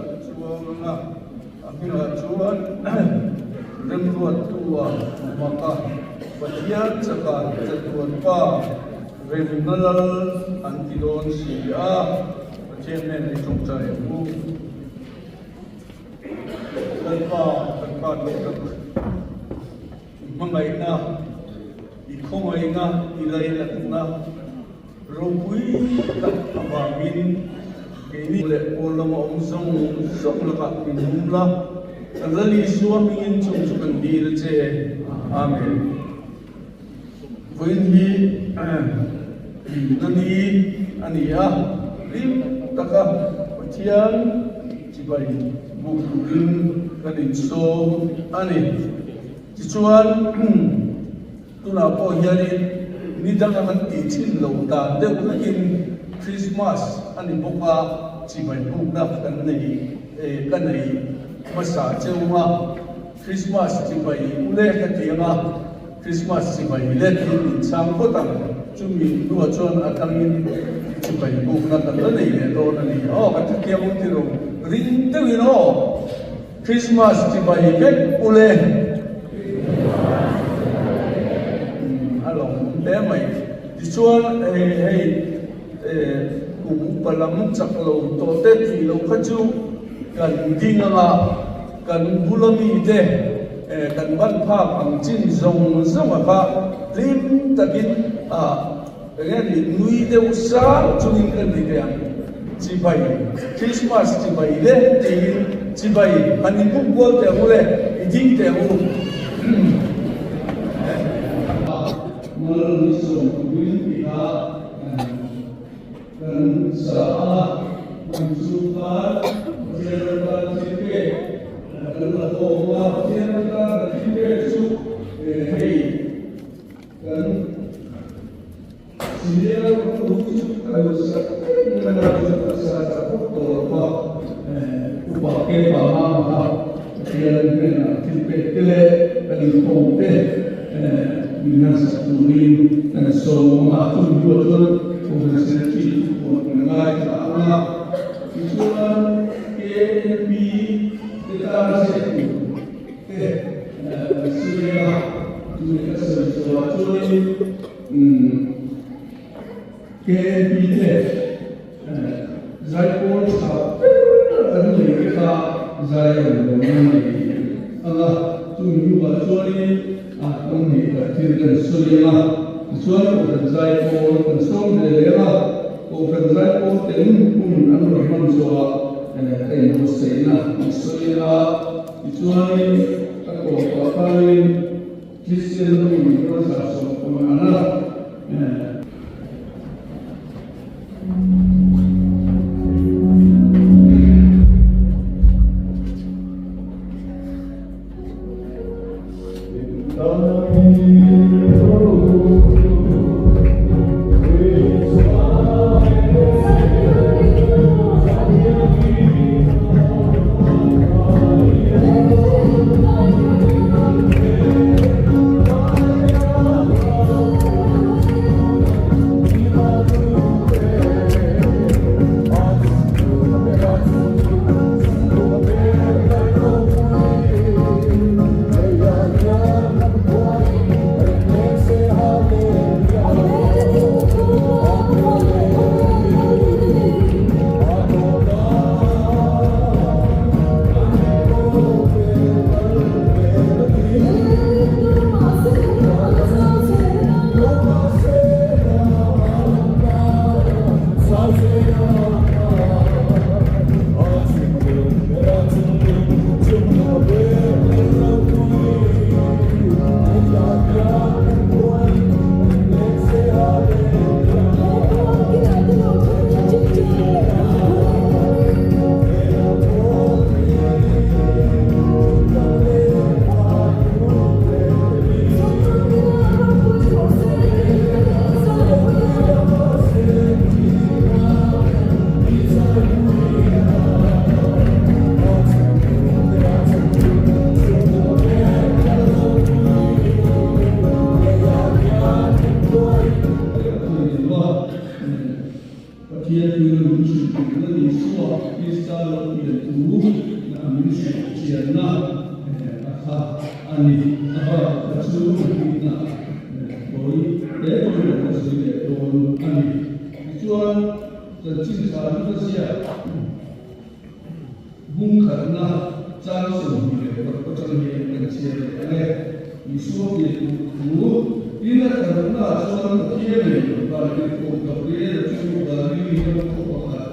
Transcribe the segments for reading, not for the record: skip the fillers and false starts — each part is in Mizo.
a chuang ang a, a hmingah chuan Remruattu-a maka Pathian chaka chatuan pa remna lal an ti dawn si a, Pathian hnenah i tawngtai ang u. Lalpa kan pa tawh tak hmangaihna, i khawngaihna, i lainatna ropui tak avangin keini leh pawl lama awm zawng zawng lakah min hum la, kan Lal Isua hmingin chung chu kan dil a che. Amen. Vawiin hi hlimna ni a ni a, hlim taka Pathian chibai buk turin kan insawm a ni. Tichuan, tunah pawh hianin ni danga kan tih thin lo dan deuh hlekin Krismas a ni bawk a, chibai bukna kan nei ka nei hmasa cheu a. Krismas chibai ule ka ti ang a, Krismas chibai le tiin min chhang phawt ang. Chumi hnuah chuan a tangin chibai bukna kan la nei leh dawn a ni. Aw, ka thutiang u ti ro, ring deuhin aw, Krismas chibai vek ule. A lawmawm hle mai. Tichuan, hei kum upa lam chak lo tawh te tih loh kha chu kan ding ang a. Kan bula mite kan ban phak ang chin zawng zawng a kha hlim takin a eng nge ni nui deuh sang chungin kan ti thei ang. Chibai, Christmas chibai le tiin chibai han in buk kual teh ang u le, i ding teh ang u. Mal ni sawm turin ti kha Kan sa a, kan chu khan Pathian ram tan thil pek kan la khawm a, Pathian ram tan kan thil pek chu hei kan senior hu chu ka lo sak vek a, chu ka sa ta phawt tawh lo va, upa ke pa hang kha Pathian hnenah thil pek te leh kan inkhawm te min han sak turin kan sawm a, chumi hnuah chuan Kohhran Secretary chu pawh kan ngaithla ang a, tichuan KNP te tan ziak tur te kan sawi a, chumi ka sawi chhuah chuanin KNP te zaipawl tha ber kan nei te kha zai a rawn dawn a ni ang a, chumi hnuah chuanin a hnam hnih khat thil kan sawi ang a, tichuan Kohhran zaipawl kan sawm ve leh ang a, Kohhran zaipawl ten hun an rawn hman zawhah ka inbuatsaihna an sawi ang a, tichuanin ka tawpah khanin Kristian ram in rawn zah sawm pawh an a. Krista lo pian thu min hrilh chianna a kha a ni. A bak kha chu hmingna tawi hle tawi lo ka sawi leh dawn a ni. Tichuan, chanchin tha luta ziak bung khatna chang 21 atang hian kan chhiar leh ang e. Isua pian duh thu tin a tharuknaah chuan Pathianin Vantirhkoh Gabriela chu Galili ram khaw pakhat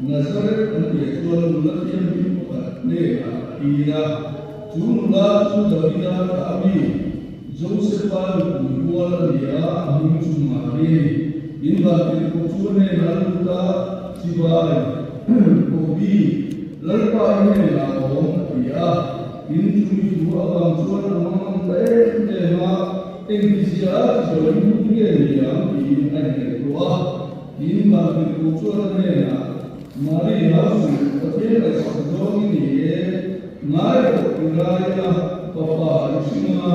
Nazareth an tihah chuan nula thianghlim pakhat hnenah a tir a. Chu nula chu Davida thlah a mi, Josefa nupui hual a ni a, a hming chu Mari a ni. In Vantirhkoh chu a hnenah a lut a, Chibai, Kobi, Lalpa i hnenah a awm, a ti a. Tin, chumi thu avang chuan a mang ta em em a, engtizia a chibai in hmu nge ni ang tiin a inngaihtuah a. Tin, Vantirhkoh chuan a hnenah, Mari, hau suh, Pathian ngaihsak zawng i ni e, ngai rawh i rai a, fapa i hring anga,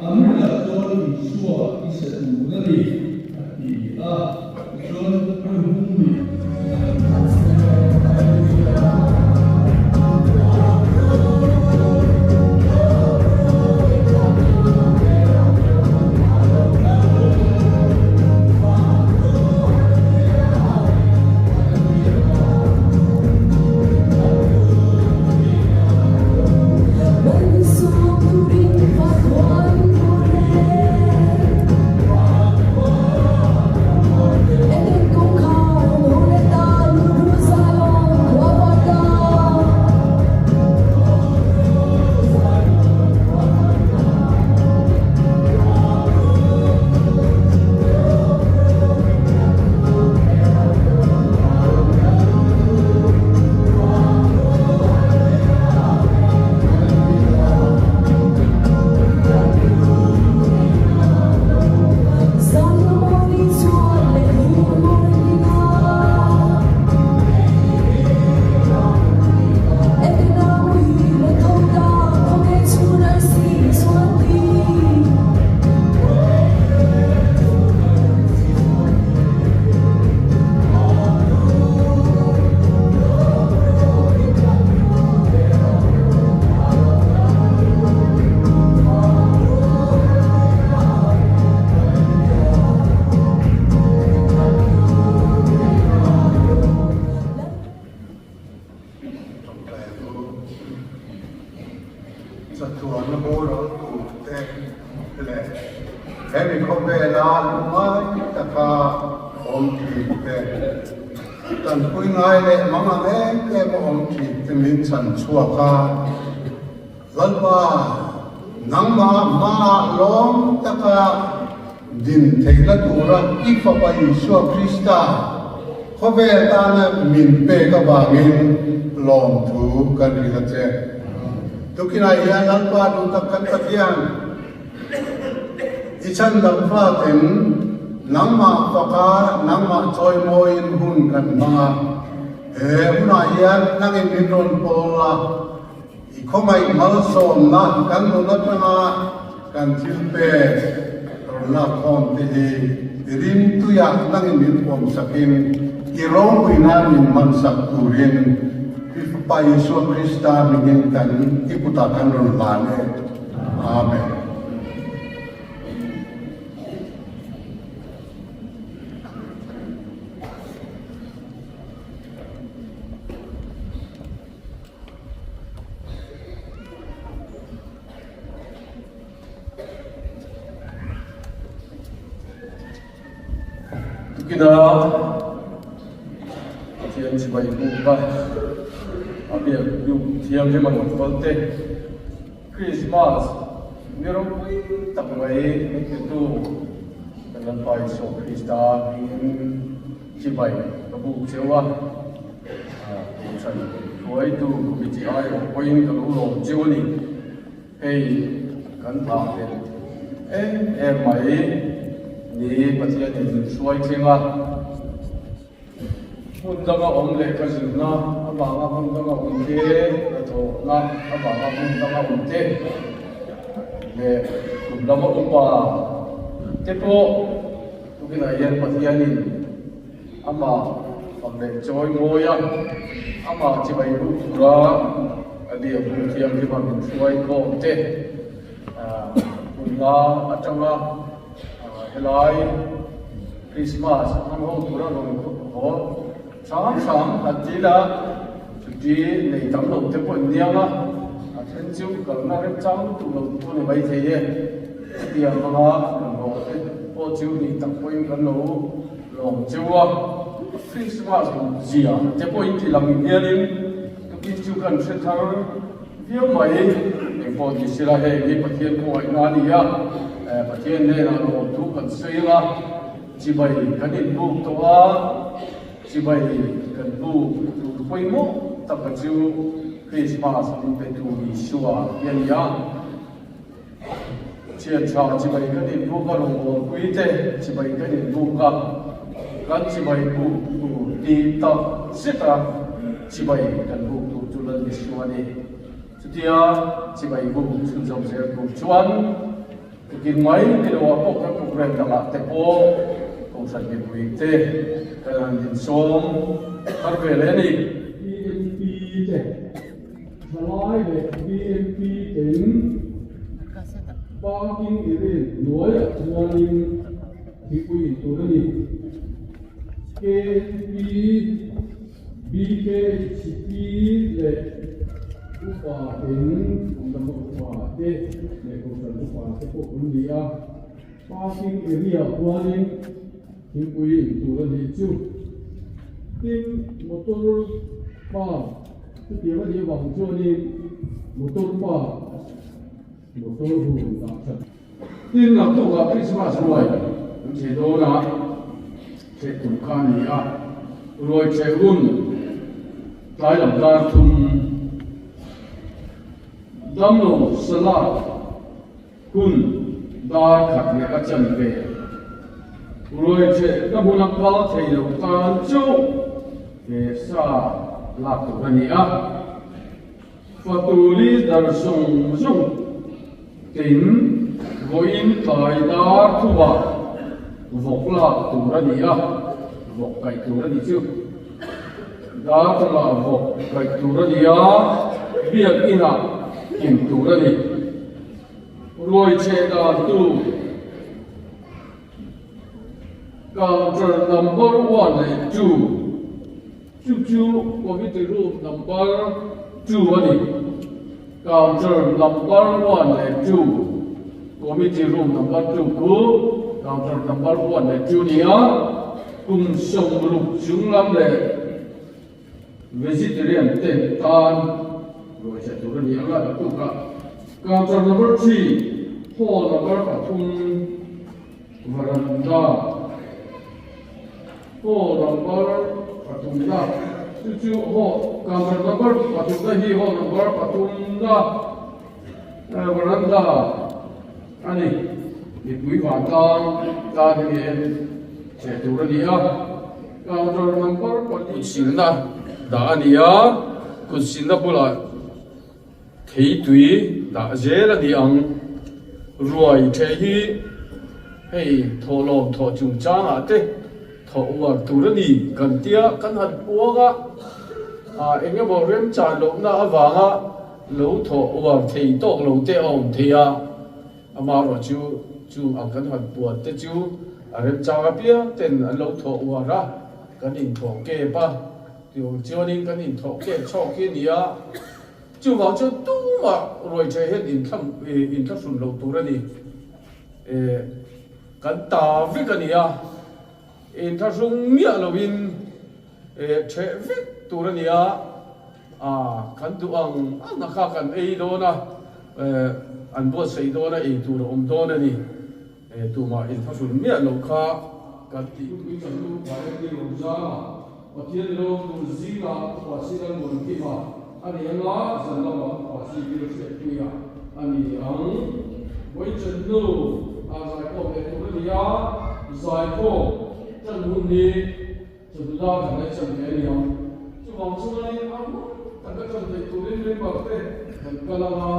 a hmunah chuan Isua i sa tur a ni, a ti a. Tichuan, hung ni. Tawngtai ang u. Chatuana boral turte leh hemi khawvela lungngai taka awm thinte, tanpui ngai leh mang ang em em a awm thinte min chhan chhuak a. Lalpa, nangmah hmaah lawm taka din theihna tura i Fapa Isua Krista khawvel tana min pek avangin lawmthu kan hrilh a che. Tukinah hian Lalpa duh tak kan Pathian, i chhandam fatin nangmah faka nangmah chawimawiin hun kan hmang a, he hunah hian nangin min rawn pawl a, I khawngaih malsawmna kan nun atanga kan thil pek rawn lakkhawm te hi i rimtuiah nangin min pawmsakin i ropui nan min hmansak turin i Fapa Isua Krista hmingin kan i kutah kan rawn hlan e. Amen. Tukina Pathian chibai buk a, a biak buk thianghlim a rawn kal te, Krismas ni ropui tak mai min petu kan Lalpa Isua Krista hmingin chibai ka buk cheu a. Kohhran hruaitu committee aiawh pawhin ka lo lawm chiu a ni. Hei kan thlah hlel em em mai ni Pathianin min hruai thleng a, hmun danga awm leh ka zirna avanga hmun danga awm te, ka thawhna avanga hmun danga awm te leh kum lama upa te pawh tukinah hian Pathianin Amah Fak leh chawi ngawi a, amah chibai buk tura a biak hun thianghlim a min hruai khawm te hun la atanga helai Krismas hmang ho tura rawn haw hram hram an ti la, chuti nei tam lo te pawh in niang a, a then chu kalna remchang lutuk lo pawh ni maithei e, chutiang anga rawn haw te pawh chu ni tak pawhin kan lo Lawm chu a Christmas zia te pawh in ti lang hianin tukin chu kan hre thar viau mai. Engpawh ni sila heng hi Pathian khawngaihna a ni a, Pathian hnenah lawmthu kan sawi ang a, chibai kan inbuk tawh a, chibai kan buk tur pawimawh taka chu Christmas min petu Isua hi a ni a. Thian tha chibai kan inbuk a, rawngbawlpui te chibai kan inbuk a, kan chibai buk tur tih tak zet a chibai kan buk tur chu Lal Isua a ni. Chutia chibai buk chhunzawm zel tur chuan tukin mai ni lo ah pawh kan program dangah te pawh Kohhran mipui te kan han insawm thar ve leh a ni. PMP te. Thalai leh BMP ten parking area hnuaiah chuanin thingpui in tur a ni. KNP, BKHP leh upa ten an dam a upa te leh kohhran upa te pawh an ni a. Parking area khuanin thingpui in tur a nih chu. Tin, motor park chutiang a nih avang chuanin motor park motor hun dah that. Tin, naktukah Christmas ruai an chhe dawn a, chhe tum kha a ni a, ruai chhe hun tlai lam dar thum damlo salad. Hun dar khat leh a chan ve. Ruaicheh ka hmuna kal thei lo tan chauh he sa lak tur a ni a. Fatuli dar zawng zawng tin vawiin tlai dar thumah vawk lak tur a ni a, vawk kaih tur a ni chu. Dar thumah vawk kaih tur a ni a, biakinah kim tur a ni. Ruai cheh dan tu counter number one leh two chu chu committee room number two a ni. Counter number one leh two committee room number two khu counter number one leh two nia kum 60 chung lam leh Vegetarian te tan ruai chhe tur a ni ang a, naktuk a counter number 3 hall number pathum varanda hall number pathum na chu chu hall counter number pathum na hi hall number pathum na varanda a ni mipui vantlang tan hi ni e chhe tur a ni a. Counter number pahnih silna dah a ni a, kut silna bulah thei tui dah zel a ni ang. Ruai theh hi hei thawhlawm thawh chungchangah te thawh uar tur a ni kan tia kan han puang a, ah eng emaw remchan lohna avanga lo thawh uar thei tawk lo te a awm thei a. Amaherawh chu, chung ang kan han puan te chu a remchang apiang ten an lo thawh uar a, kan inthawh kep a, tiang chuanin kan inthawh kep chhawk hi a ni a, chuvang chuan tumah ruaitheh hian inthlahrun lo tur a ni. Kan ta vek a ni a, inthlahrung miah loin theh vek tur a ni a. A, kan duh ang ang a kha kan ei dawn a, an buatsaih dawn a, ei tur a awm dawn a ni. Tumah inthlahrun miah lo kha kan tih. Tupui kan lu Bhairati Rawngzanga Pathian ilo tur zingah upa Silan Muankima a ni ang a, zan lamah upa Sivil Hriatpuia a ni ang. Vawichen nu ah zaikhawm leh tur a ni a, zaikhawm tan hun hi Chawhnu dar khat leh chan ve a ni ang. Chuvang chuanin a hmun taka chan theih turin member te kan kal ang a,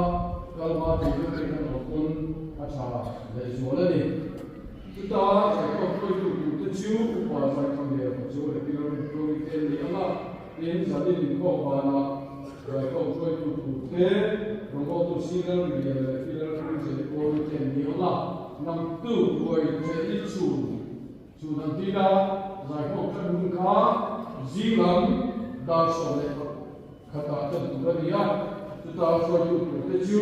kal hma thei deuh te kan awm pawn a tha lehzual a ni. Chuta zaikhawm hruaitu turte. te chu Upa Zaithamlian Pachu leh Pi Lalrintlawmi te an ni ang a, tin zanin inkhawm vanah Zaikhawm hruaitu tur te, rawngbawltu Silalrilian leh Pi Lalrinzeipuami te an ni ang a, nangtu ruai che i chhun Chu dan tina zaikhawm ṭan hun kha zing lam dar 11 ah ṭan tur a ni a, chuta hruaitu turte chu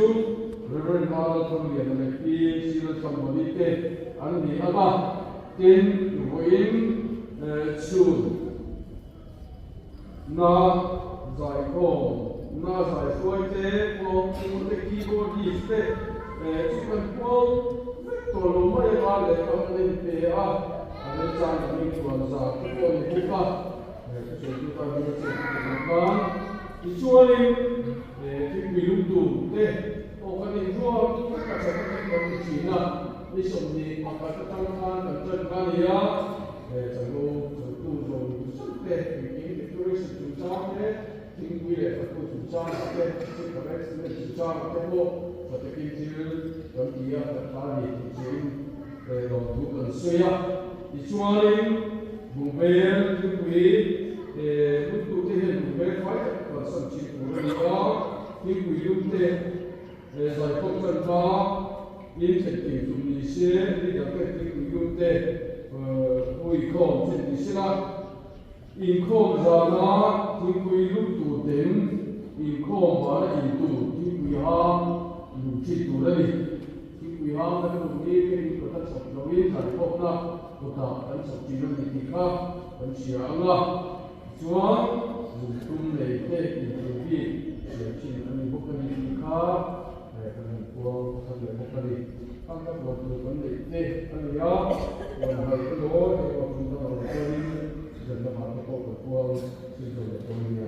Rev. Ma Lalthamliana leh Pi Silalthammuani te an ni ang a, tin vawiin chhun na zaikhawm na zaihruai te, puangpur te, keyboardist te chu kan puang vek tawh lo mai anga lehkha kan inpe a, a remchang kan inchuan zar te pawh a ni bawk a, thusawitu tan hian a chet theih loh nan. Tichuanin thingpui lungtu te pawh kan inrual vek a, that takin kan ti thin a, ni 21 atang khan kan tan kha a ni a. He chanvo changtu zawng zawng te, engkim decoration chungchang te, thingpui leh fatu chungchang ah te, silver accident chungchang ah te pawh tha takin thil kan ti a, kan ta a ni tih chiahin lawmthu kan sawi a. Tichuanin bungbel thingpui hmuntute hian bungbel fai tak kalsan thin tur a ni a, thingpui lum te, He zaikhawm chan kha in theihtih tum ni se, leader te thingpui lum te ui khawm chin ni se la, inkhawm zana thingpui lum tur ten inkhawm vana in tur thingpui hang lum thin tur a ni. Thingpui hang kan lum hi ke in kawta chhawp loin zaikhawmna kawtah kan chhawp thin a ni tih kha kan hria ang a. Tichuan, lungtum nei te intur bik siam thin a ni bawk a ni tih kha kan han puang thar leh bawk a ni. Khang kha puan tur kan neih te a ni a, puan hai emaw emaw thil dang a awm chuanin zan lamah te pawh kan puang thil dawn leh dawn nia.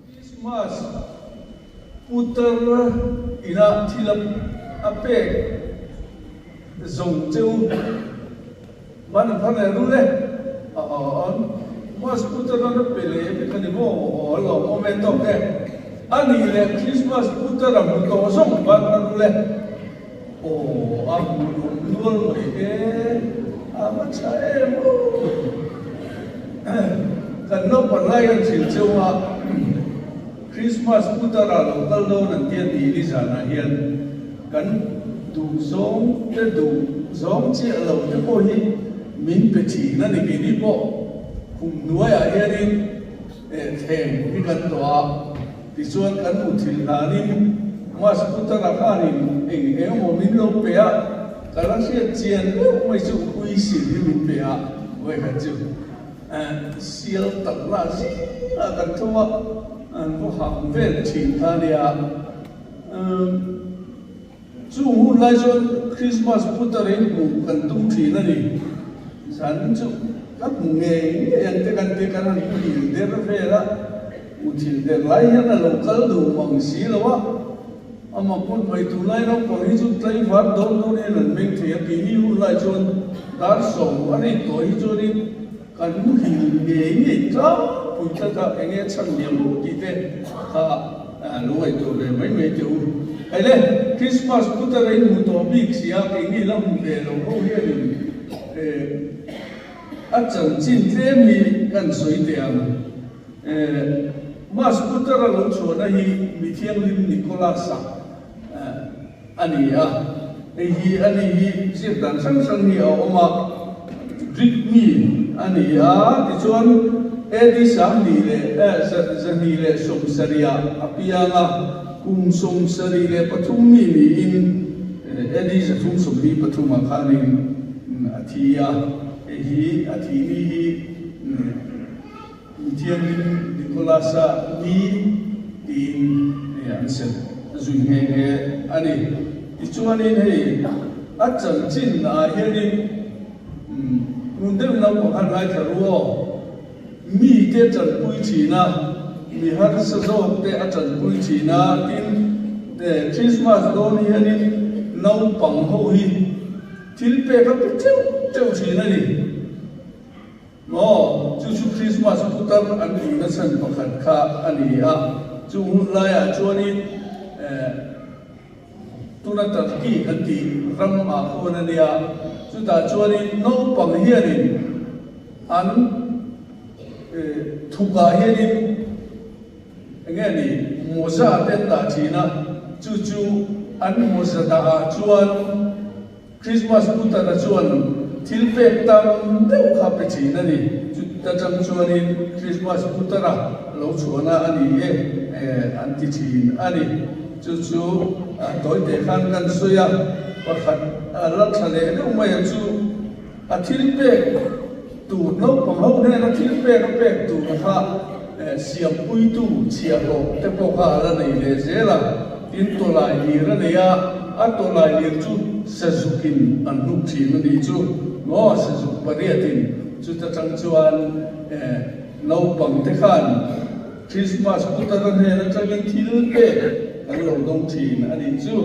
Christmas putar inah thil a pek zawng cheu. Man a phar leh rul e. A awn. Mas putar a pe leh vek a ni maw? Aw lawm awm e tawk e. A nih leh Christmas putar a hmu tawh zawng ban a rul e. Aw a hmu lawm nual mai e. A va tha em aw. Kan naupang lai an thil cheu a, Christmas putar ah lo kal dawn an tia ni nizanah hian kan duh zawng te duh zawng chiah lo te pawh hi min pe thin a ni. Keini pawh khum hnuaiah hianin thleng hi kan tawh a, tichuan kan muthilh hlanin Mas Putara khanin eng emaw min lo pe a, ka la hriat chian deuh mai chu huisil hi min pe a, vawikhat chu Sial tak lah zingah kan tho a, an va hang vel thin kha a nia. Chung hun lai chuan Christmas putar in hmuh kan tum thin a ni. Zan chu ka hmu ngei ngei ang te kan tia kan han hmuhil der vel a, hmuhthil der lai hian a lo kal duh mang si lo a. Amah hmun mai tunlai naupang hi chu tlaivar dawn dawn hian an meng thei a, keini hun lai chuan dar 10 a rik tawh hi chuanin kan muhil ngei ngei tlangpui tlat a, enge a chhan liam lo tih te kha lo ngaihtuah ve mai mai teh u. Hei le, Christmas putar a inhmu tawh bik si a, keini la hmu ve lo ho hianin a chanchin tlem hi kan sawi teh ang. Mas Putara lo chhuahna hi mi thianghlim Nicholas-a a ni a. Hei hi a ni hi ziak dan hrang hrang hi a awm a, Greek mi a ni a, tichuan AD 1270 a piang a, kum 73 mi niin AD 323 ah khanin a thi a. Hei hi a thih ni hi Mithianghlim Nicholas-a ni tiin an sem zui nghe nghe a ni. Tichuanin hei a chanchin ah hianin hmun deuh naupang khan ngaithla ru aw, mite tanpui thin a, mi harsa zawk te a tanpui thin a, tin Christmas dawn hianin naupang ho hi thil pek a pe teuh teuh thin a ni. Maw, chu chu Christmas putar an tihna chhan pakhat kha a ni a, chu hun laiah chuanin tuna Turkey kan tih ram ah khawn a nia, chutah chuanin naupang hianin. An thukah hianin eng nge ni mawza te an dah thin a, chu chu an mawza dahah chuan Christmas putana chuan thil pek tam deuh kha pe thin a ni. Chuta tang chuanin Christmas putara lo chhuahna a ni e an ti thin a ni. Chu chu tawite khan kan sawi a, pakhat la tha leh deuh mai a chu. A thil pek tur naupang ho hnena thil pek a pek tur kha siampuitu chhiahhlawh te pawh kha a la nei leh zel a, tin tawlai lir a nei a, a tawlai lir chu sazukin an hnuk thin a nih chu maw, sazuk pariatin chuta tang chuan naupang te khan Christmas putara hnen atangin thil pek kan lo dawng thin a nih chu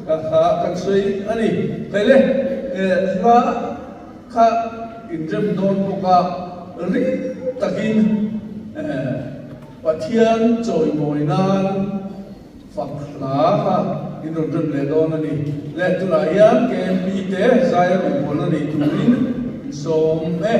ka kha kan sawi a ni. Hei le, hla kha inrem dawn bawk a, ring takin Pathian chawimawi nan fak hla kha in rawn rem leh dawn a ni. Le, tunah hian KMP te zai a rawn bualna nei turin insawm e.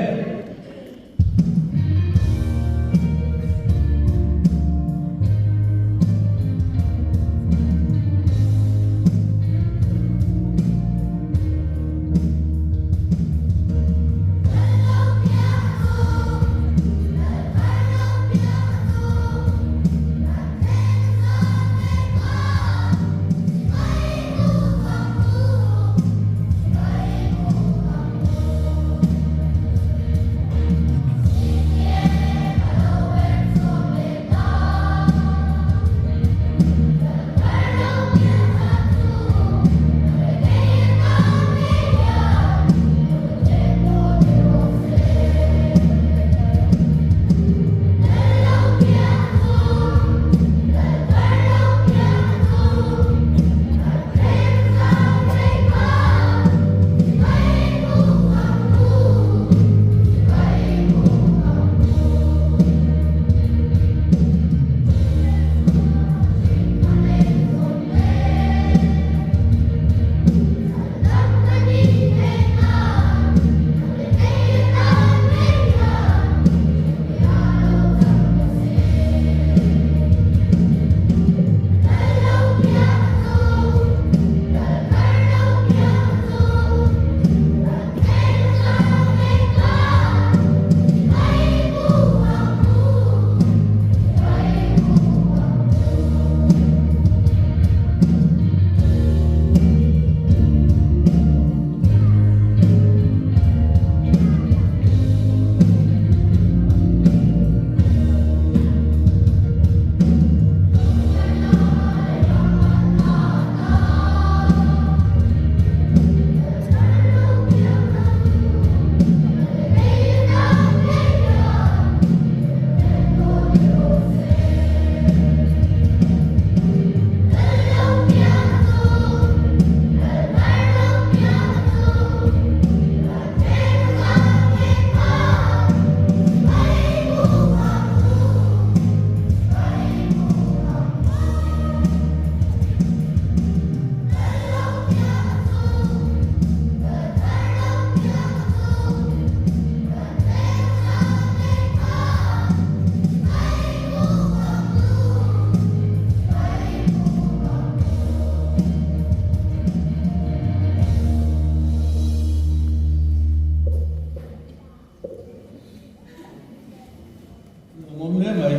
Lawmawm hle mai.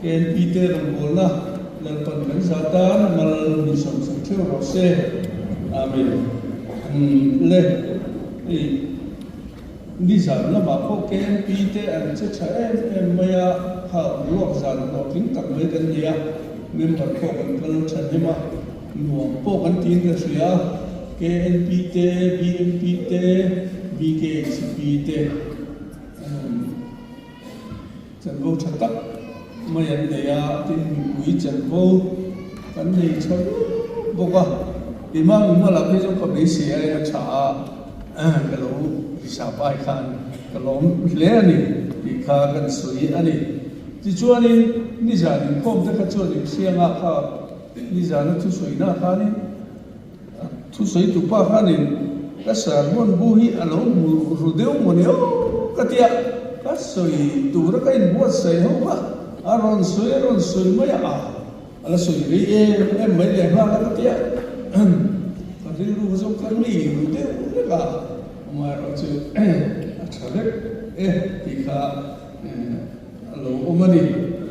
KNP te rawngbawlna Lalpan kan za tan mal min sawmsak theuh rawh se. Amen. Le hei nizan lamah pawh KNP te an che tha em em mai a, kha ruak zan hlawhtling tak mai kan nei a, member pawh kan kal tha hnem a, nuam pawh kan tiin ka hria. KNP te, BNP te, BKHP te an awm. Chanvo tha tak mai an nei a, tin mipui chanvo kan nei tha viau bawk a. Keimah mihmal ah phei chuan ka beisei aiin a tha a, ka lo hisap ai khan ka lawm hle a ni tih kha kan sawi a ni. Tichuanin nizan inkhawm te kha chuan inhriangah kha nizana thusawihnah khanin, Thusawi tu pa khanin ka sermon bu hi a lo hmu ru deuh maw ni aw ka ti a. Ka sawi tura ka inbuatsaih ho kha a rawn sawi a rawn sawi mai a, a la sawi rei em em mai leh nghal a ka ti a, ka rilru kha zawng ka ngei ru deuh vek a, amaherawhchu a tha vek e tih kha a lo awm a ni.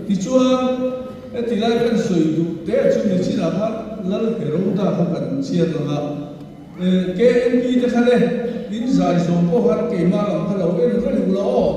Tichuan, heti lai kan sawi duh te chu nichinah khan Lal Heroda kha kan chhiat ang a, KNP te khan e, in zai zawh pawh khan keimah lam kha lo en reng ula aw.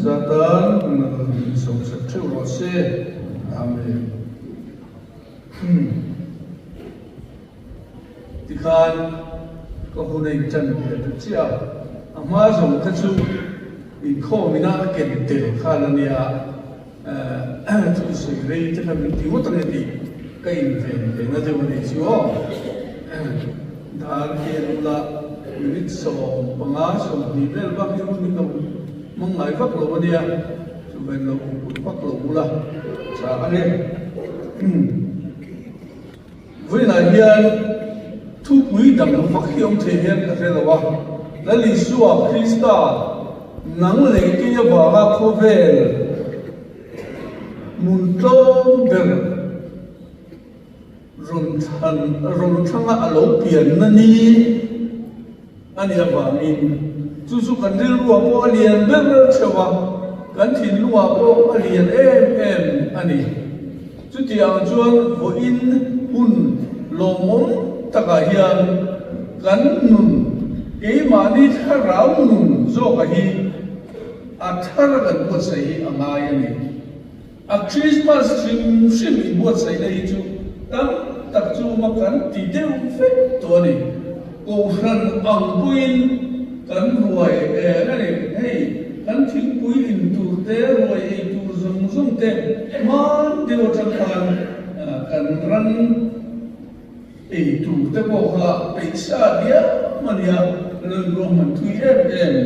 Zatan min sawmsak theuh rawh se. Amen. Tikhan ka hun a inṭan ve ta chiah a, a hma zawng kha chu inkhawm ina a ken tel khan a nia, chu sawi rei te kha min ti ngawt ang e tih ka inven ve na deuh a nih chu aw. Dar hian ula minute 15, 20 vel bak hi hun hi ka hmang ngai vak lo a nia, chuven lo put vak lo ula tha ang e. Vawiinah hian thupui dang vak hi awm thei hian ka hre lo a, Lal Isua Krista nang leh kei avanga khawvel hmun tlawm ber rawn thlan rawn thlanga a lo pianna ni a nih avangin chu chu kan rilruah pawh a lian ber theuh a, kan thinlungah pawh a lian em em a ni. Chutiang chuan vawiin hun lawmawm takah hian kan nun, keimahni thlarau nun zawka hi a thar kan buatsaih hi a ngai a ni. A Christmas hrim hrim inbuatsaihna hi chu tam tak chu ma kan ti deuh vek tawh a ni. Kohhran ang pawhin kan ruai eng a ni. Hei kan thingpui in tur te, ruai ei tur zawng zawng te hman deuh atang khan kan ran ei tur te pawh kha peihsa diam a nia, lo inruahman thui em em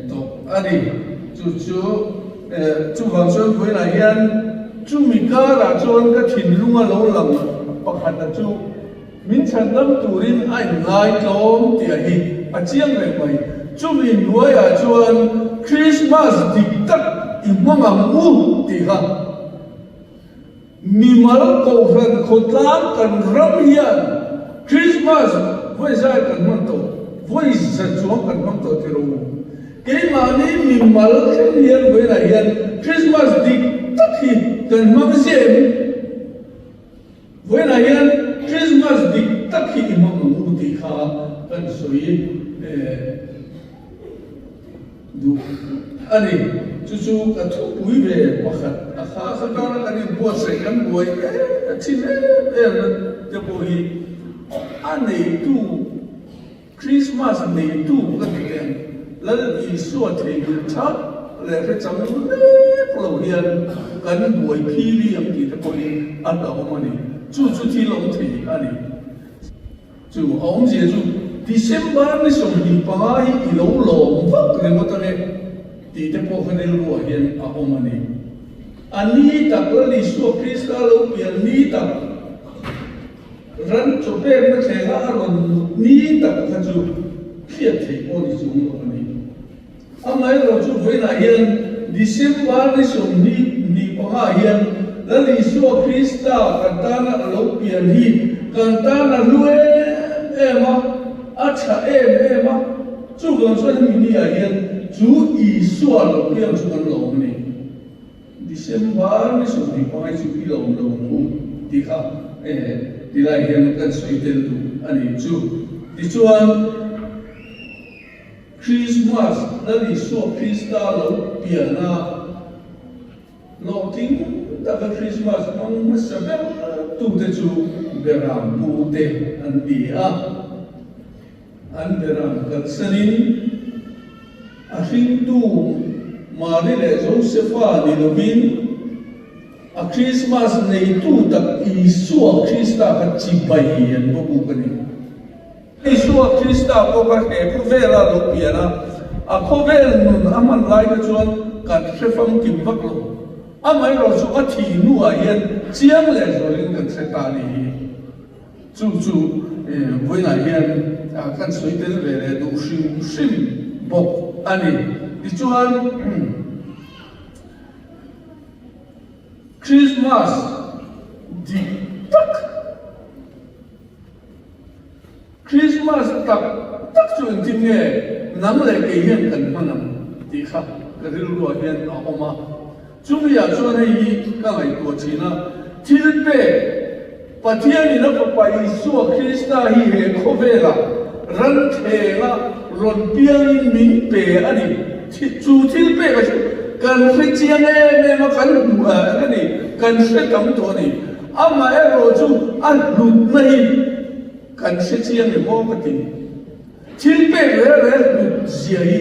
tawh a ni. Chu chu chuvang chuan vawiinah hian chumi karah chuan ka thinlunga lo lang pakhata chu Min chhandam turin a inngai tlawm tih a hi a chiang reng mai. Chumi hnuaiah chuan Krismas dik tak i hmang ang u tih kha mimal kohhran khawtlang kan ram hian Krismas vawi zai kan hman tawh, vawi za chuang kan hmang tawh ti rawh u. Keimahni mimal thleng hian vawiinah hian Krismas dik tak hi kan hmang ziah em? Vawiinah hian Christmas dik tak hi i hmang ang u tih kha kan sawi duh a ni. Chu chu ka thupui ve pakhat a kha kha tana kan inbuatsaih kan buai em thin em em na te pawh hi a neitu Christmas neitu ka ti teng Lal Isua theihnghilh thak leh hre chang lek lo hian kan buai phili ang tih te pawhin a hlauhawm a ni. Chu chu thil awm thei a ni. Chu a awmzia chu December ni 25 hi i lo lawm vak ringawt ange tih te pawh kha rilruah hian a awm a ni. A ni tak Lal Isua Krista lo pian ni tak. Ran chaw pekna thlenga a rawn mut ni tak kha chu hriat theih pawh ni chung lo a ni. Amaherawhchu vawiinah hian December ni 25 hian Lal Isua Krista kan tana a lo pian hi kan tan a hlu em em a, a tha em em a, chuvang chuan hemi ni ah hian chu Isua lo piang chu kan lawm a ni. December ni 25 hi chu i lawm lo ang u tih kha ti lai hian kan sawi tel duh a nih chu. Tichuan Christmas Lal Isua Krista lo pian a, hlawhtling taka Christmas hmang hmasa ber tute chu Beram pute an ni a. An Beram kalsanin A hringtu Mari leh Josefa ni lovin a Krismas neitu tak Isua Krista kha chibai an va buk a ni. Isua Krista pawh kha he khawvela lo pian a, a khawvel nun a hman lai kha chuan kan hre famkim vak lo. Amaherawh chu a thih hnuah hian chiang leh zualin kan hre ta a ni hi. Chu chu vawiinah hian kan sawi tel ve leh duh hrim hrim bawk a ni. Tichuan Christmas dik tak, Christmas tak tak chu engtin nge nang leh kei hian kan hman ang tih kha ka rilruah hian a awm a. Chumi-ah chuan hei hi ka ngaihtuah thin a, thil pek Pathianin a Fapa Isua Krista hi he khawvelah ran thlenga rawn piangin min pe a ni. Chu thil peka chu Kan hre chiang em em a, kan hmu a a ni, kan hre tam tawh a ni. Amaherawhchu a hlutna hi kan hre chiang em aw ka ti. Thil pek rel rel hlut zia hi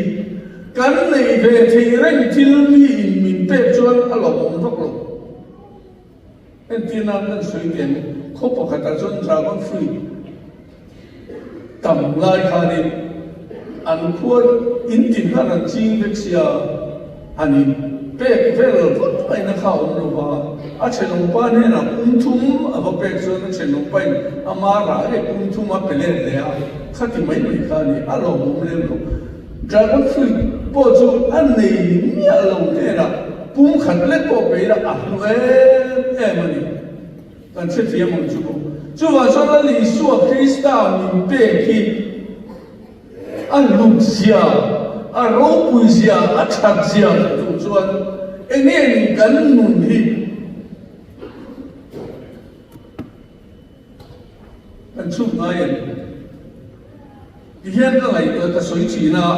kan neih ve thei reng thil mi in min pek chuan a lawmawm vak lo. Entir nan kan sawi teh ang, khaw pakhatah chuan dragon fruit tam lai khanin an khua in tin khan an ching vek sia han in pek vel vak ngaihna kha a awm lo va, a thenawmpa hnenah pum thum a va pek chuan a thenawmpa in ama rah leh pum thum a pe let leh a, khati mai mai kha a ni, a lawmawm lem lo. Dragon fruit pawh chu a nei miah lo hnenah pum khat lek pawh pe ila a hlu em em a ni. Kan hrethiam ang chu maw? Chuvang chuan Lal Isua Krista min pek hi a hlut zia, a ropui zia, a that zia hre tur chuan enge ni kan nun hi kan chhuk ngai em? Tihian ka ngaihtuah ka sawi thin a.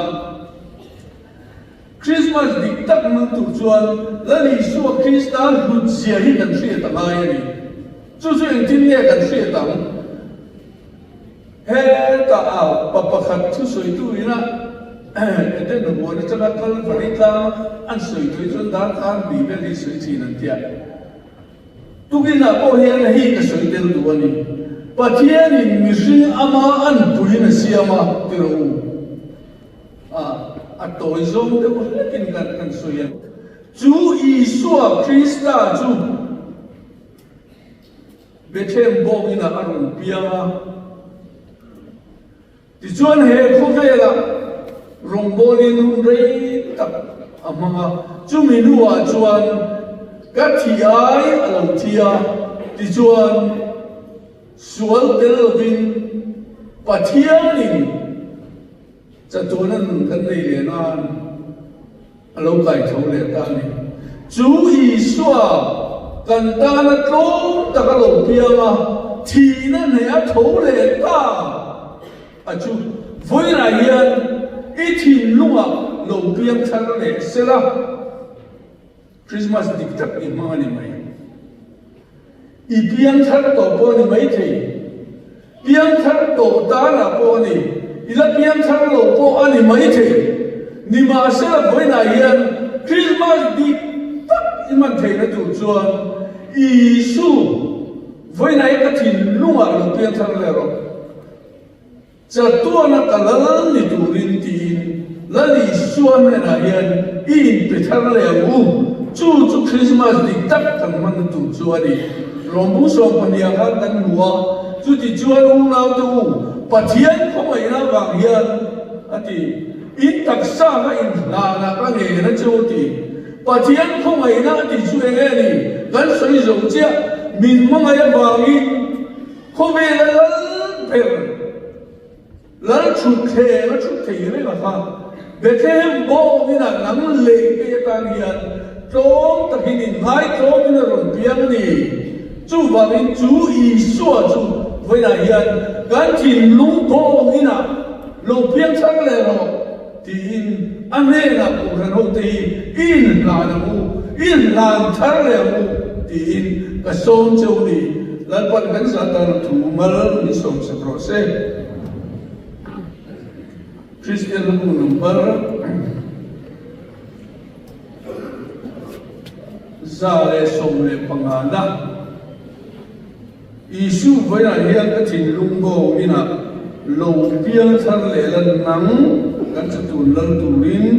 Krismas dik tak hmang tur chuan Lal Isua Krista hlut zia hi kan hriat a ngai a ni. Chu chu engtin nge kan hriat ang? Heta a pa pakhat thusawitu ina Eden huan atanga Kalvari tlang an sawi tawih chuan darkar hnih vel hi sawi thin an tia. Tukinah pawh hian hei ka sawi tel duh a ni. Pathianin mihring ama anpuiin a siam a, ti rawh u. A, a tawi zawng deuh hlekin kan kan sawi a. Chu Isua Krista chu Bethlehem bawk inah a rawn piang a. Tichuan he khawvelah rawngbawlin hun rei tak a hmang a, chumi hnuah chuan ka thi ai a lo thi a, tichuan sual tel lovin Pathianin chatuana nun kan nei leh nan a lo kai tho leh ta a ni. Chu Isua kan tana tlawm tak a lo piang a, thihna hneh a tho leh ta a chu vawiinah hian i thinlungah lo piang thar leh sela. Christmas dik tak i hmang a ni mai. I piang thar tawh pawh a ni maithei. Piang thar tawh tanah pawh a ni. I la piang thar lo pawh a ni maithei. Nimahsela vawiinah hian Christmas dik tak i hman theihna tur chuan Isu vawiinah hi ka thinlungah lo piang thar leh rawh. Chatuana ka lal ni turin tiin Lal Isua hnenah hian i inpe thar leh ang u. Chu chu Krismas dik tak kan hmanna tur chu a ni. Rawmbu 12 ah khan kan hmu a, chuti chuan unaute u, Pathian khawngaihna avang hian a ti, in taksa kha inhlanah ka ngen a che u ti. Pathian khawngaihna a tih chu eng nge ni? Kan sawi zo chiah, min hmangaih avangin, Khawvela lal ber, lal thutthleng a thut thei reng a kha. Bethlehem bawngin ah nang lei te atan hian tlawm takin inngai tlawmin a rawn piang a ni. Chuvangin chu Isua chu vawiinah hian kan thinlung bawngin ah lo piang thar leh rawh tiin a hnenah Kohhran hote hi i inhlan ang u, i inhlan thar leh ang u tiin ka sawm cheu ni. Lalpan kan zah tan thu mal min sawm sak rawh se. Kristian lambu number 115 na. Isu vawiah hian ka thinlung bawng inah lo piang thar leh la nang kan chatun lal turin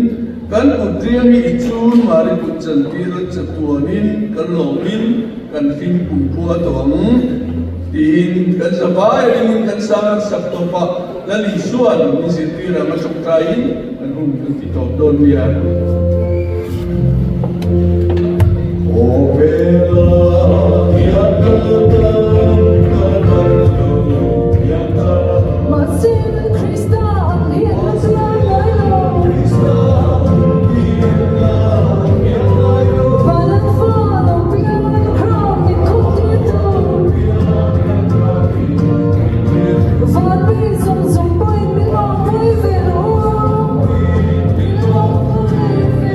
kan kut riang hi i chun Mari kut chantir la chatuanin kan lawmin kan hlim kumkhua tawh ang tiin kan zavai ringin kan sang an sak tawp a, Lal Isua'n min zirtir ang a tawngtaiin kan hun kan ti tawp dawn nia. Mahse Krista ang hian la chuan ngai lo. Van fa lo piang ram min khawp tir tu. Van mi zawng zawng pawhin min awmpui ve lo. Min awmpui ve lo.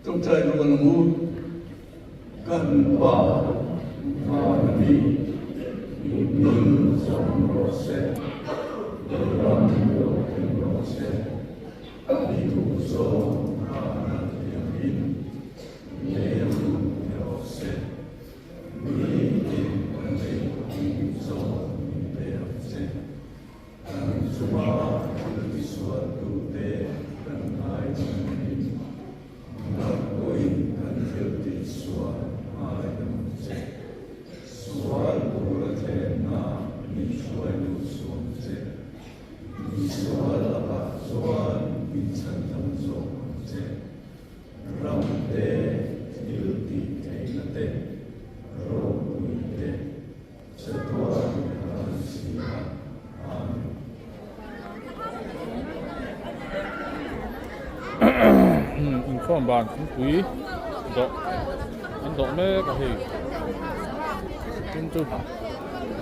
Tawngtai rual ang u, kan Pa van mi i hming zawng rawh se, i ram lo thleng rawh se, i duh zawng vana thiangin lei ni rawh se. Mi tin kan ei tih zawng min pe ang che. Kan chunga thil tisualtute kan ngai thin. Nang pawhin kan thil tihsual ngai ang che. Sual tura thlenna min hruai lut suam che. Mi sual lakah chuan min chhandam zawk ang che. Ram te, thil tih theihna te, ropui te, chatuan kan si a. Amen. Inkhawm ban thingpui dawh an dawh mek a hei tin chu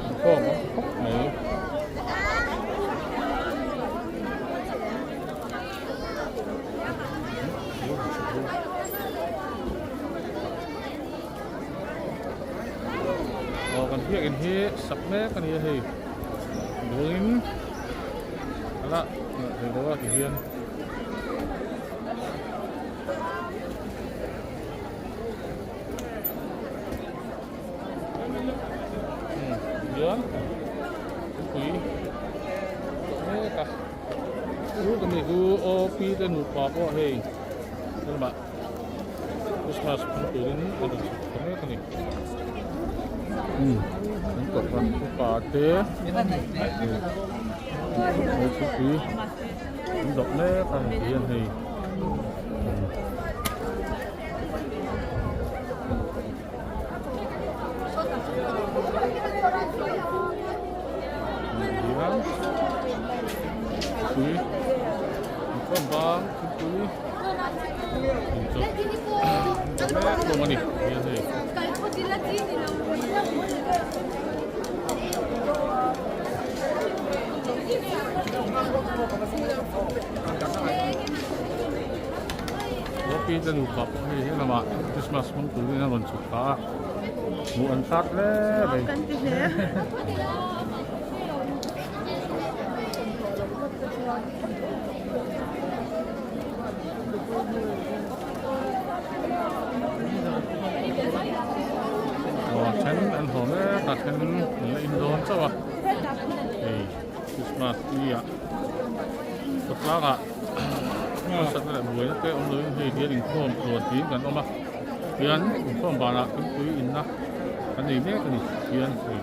inkhawm an ti khawp mai. Aw kan biakin hi sak mek a ni a hei burin a la ngah thei lo a tihian. Hian thingpui mek a. Chu ka mi chu aw pi te nupa pawh hei helamah Christmas hmang turin a rawn chhuk ta mek a ni. Umm an kohhran upa te hei thupui an dawp mek a heti hian hei. Thingpui inkhawm bang thingpui inchawlh mek hlawm a ni hian hei. Pi te nupa pawh hei he lamah Christmas hmang turin a rawn chhuk thla a, hmuh an hrat hle mai. Aw then an haw mek a then an la in dawn chauh a hei Christmas ni ah khawtlangah harsatna leh buaina te awm loin hei hian inkhawm tluan tiin kan awm a hian inkhawm banah thingpui inna an nei mek a ni hian hei.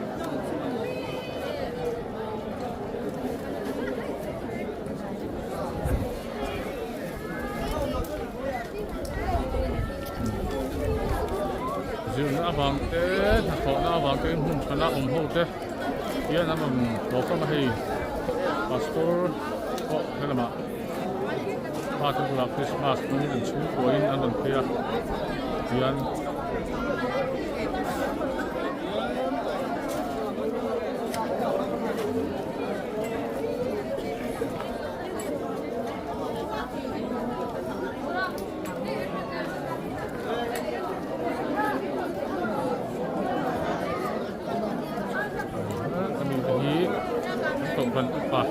Zirna avang te hnathawhna avang te in hmun thana awm ho te hian an rawn haw khawm a hei pastor pawh helamah fate bulah Christmas hmangin an chhungkuain an rawn phei a tihian. Ami te hi an kohhran upa a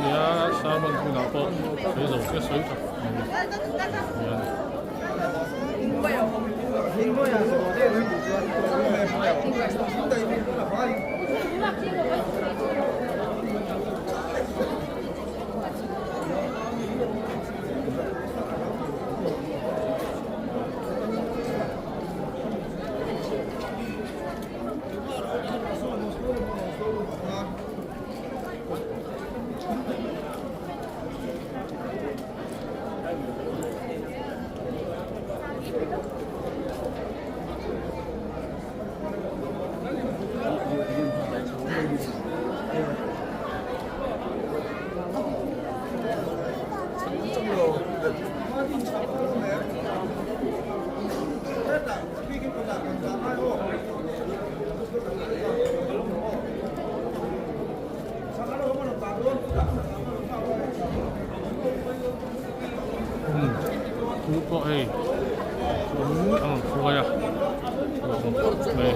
ni a sermon hunah pawh sawi zo se sawi tak a ni hian. Thu pawh hei. Chuan an rawn hruai a lawm khawp mai.